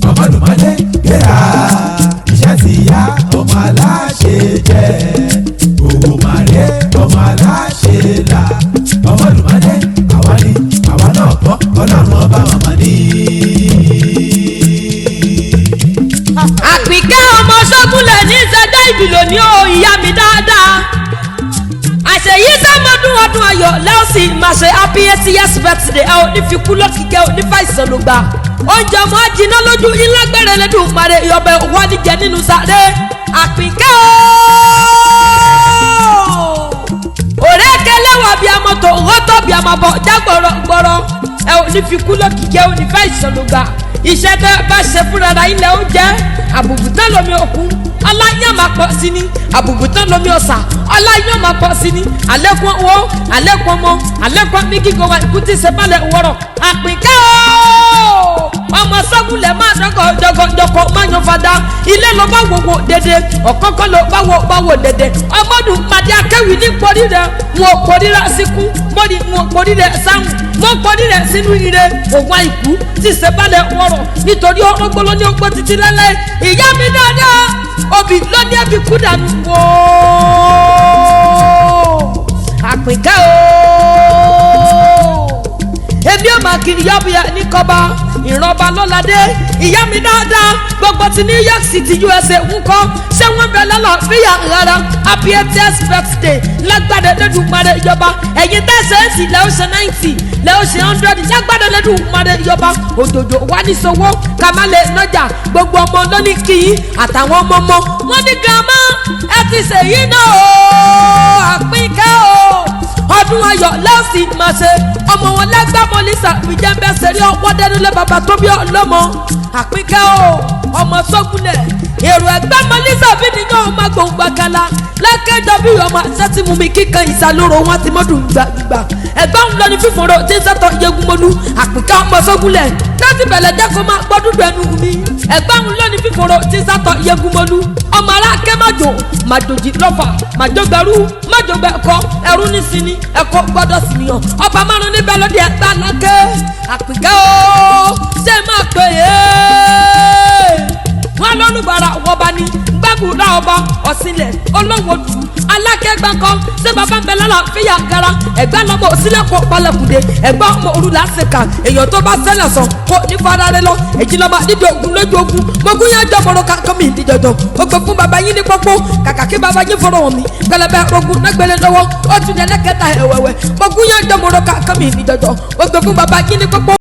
Ọmọdùmọ́lé gbéra, iṣẹ́ ti yá, ọmọ aláṣẹ jẹ́ òwò màrẹ́, ọmọ aláṣẹ là. Ọmọdùmọ́lé, àwa ni, àwa náà kọ́, Ọlọ́run ọba màmá ní. Àpìkẹ́ ọmọ Sọ́gúnlẹ̀ ní ìṣẹ́jọ́ ìbìlò ní o, ìyá mi dáadáa. Àṣeyí sẹ́mọdún ọdún ayọ̀ lẹ́ọ̀sì máa ṣe. Happy 80 years birthday. Ẹ ò ní fi kú lọ́kìkẹ́, ò ní fàìsàn ló gbà. Oúnjẹ ọmọ ajiná lójú ńlágbẹ̀rẹ̀ lẹ́dùn parẹ́ ìyọ̀bẹ̀ wádìí nínú sáré. Àpìkẹ́ ooo, òrékelẹ́wà bíi amọ̀tò rọ́tọ̀ bíi amọ̀bọ̀ jágbọ̀rọ̀ gbọ̀rọ̀. Ẹ ò ní fi kú lọ́kìkẹ́, ò ní fàìsàn ló gbà. Iṣẹ́ tẹ́ bá ṣe fúnra ra ilẹ̀ oúnjẹ, àbùbùtán lomi òkun, ọláyàn máa pọ̀ sí ni. Àbùbùtán lomi ọ̀sà, ọláyàn máa pọ̀ sí ni. Àlékún owó, àlékún ọmọ, àlékún ní gígùn wa, ikú tí ṣe balẹ̀ wọ̀rọ̀. Àpìkẹ́ ooo, ọmọ Sọ́gunlẹ̀ máa dọ́gọ̀ jọgọjọkọ máa yan fada. Ilé ló bá wò wò dédé, ọ̀kọ́kọ́ ló bá wò bá wò dédé. Ọmọdún màdí akéwì ní porí rẹ, wọn ò porí rẹ síkú mọ́ni, wọn ò porí rẹ sáhùn, wọn porí rẹ sínú ire. Ògùn àìkú tí ṣe balẹ̀ wọ̀rọ̀ nítorí ọgbọ́n ní ọgbọ́n títí lẹ́lẹ́. Ìyá mi dáadáa, obì lóní ẹbí kú dànù wò. Àpìkẹ́ ooo, èmi ò máa kiri yọ́bìyà ní kọ́ba ìrọ̀bà lọ́ládé. Ìyá mi dáadáa, gbogbo ti New York City, USA ń kọ́, ṣé wọ́n bẹ lọ́lọ́ fíyà rárá? Happy 80th birthday. Lágbàdo lẹ́dùnmarè ìjọba, ẹ̀yin tẹ̀sẹ̀ ẹ̀sìn lẹ́ ó ṣe 90, lẹ́ ó ṣe 100. Lágbàdo lẹ́dùnmarè ìjọba, òjòjò wà ní sowó kàmálẹ̀ nọ́jà. Gbogbo ọmọ lóní kìí àtàwọn ọmọ ọmọ wọn ní grandma ẹ ti ṣèyí náà o. Àpínkẹ́ o, ọdún ayọ̀ lẹ́sìn máa ṣe. Ọmọ wọn lẹ́gbàmọ́lísà fìjẹ́ńbẹ́ sẹ́rí ọwọ́ dẹ́nulẹ̀ bàbá tó bí ọlọ́mọ. Àpínkẹ́ o, ọmọ Sọ́gunlẹ̀, èrò ẹgbàmọ́lísà bí nìyẹn, ọmọ gbòǹgbà kala lákẹ́jọ bí ọmọ àṣẹ́tìmú mi kíkan ìsàlóró wọn ti mọ́dún gbàgbà. Ẹ̀gbọ́n ń lọ ní fífòrò tí ń sẹ́tọ̀ yegunmọ́lú. Àpínkẹ́ ọmọ Sọ́gunlẹ̀ láti bẹ̀lẹ̀ jẹ́ kó máa gbọ́ dúdú ẹnu mi. Ẹ̀gbọ́n ń lọ ní fífòrò tí ń sẹ́tọ̀ yegunmọ́lú. Ọmọ aláàkẹ́ májò màjòjì lọ́fà màjògbẹ̀rú màjògbẹ̀kọ ẹrú nísìnyí ẹ̀kọ́ gbọ́dọ̀ sí nìyàn. Ọba márùn níbẹ̀ lóde ẹ̀gbá lákẹ́. Àpìkẹ́ o, ṣé máa pè é wọn lọ́lùbàrà ọba ní gbàgùrà, ọba ọ̀sìnlẹ̀ olówó dù alákẹ́gbàkọ́. Ṣé bàbá ń bẹ lọ́la fíyà gara? Ẹ̀gbá lọ́mọ òsínlẹ̀kọ̀ palẹ̀kùdé, ẹ̀gbá ọmọ òrùlà ṣèkà. Èèyàn tó bá sẹ́lẹ̀ sàn kó ní fara rẹ lọ. Èjì lọ́mọ dídì ogun lójú ogun mogun yẹn jọ mọ̀rọ̀ kankan mi ìdíjọjọ ó gbé fún bàbá yín ní pọ́pọ́. Kàkà kí bàbá yín fọ̀rọ̀ wọn mi pẹlẹbẹ ogun nágbélé lọ́wọ́, ó tún yẹn lẹ́kẹ̀ta ẹ̀wẹ̀wẹ̀. Mogun yẹn jọ mọ̀rọ̀ kankan mi ìdíjọjọ ó gbé fún bàbá yín ní pọ́pọ́.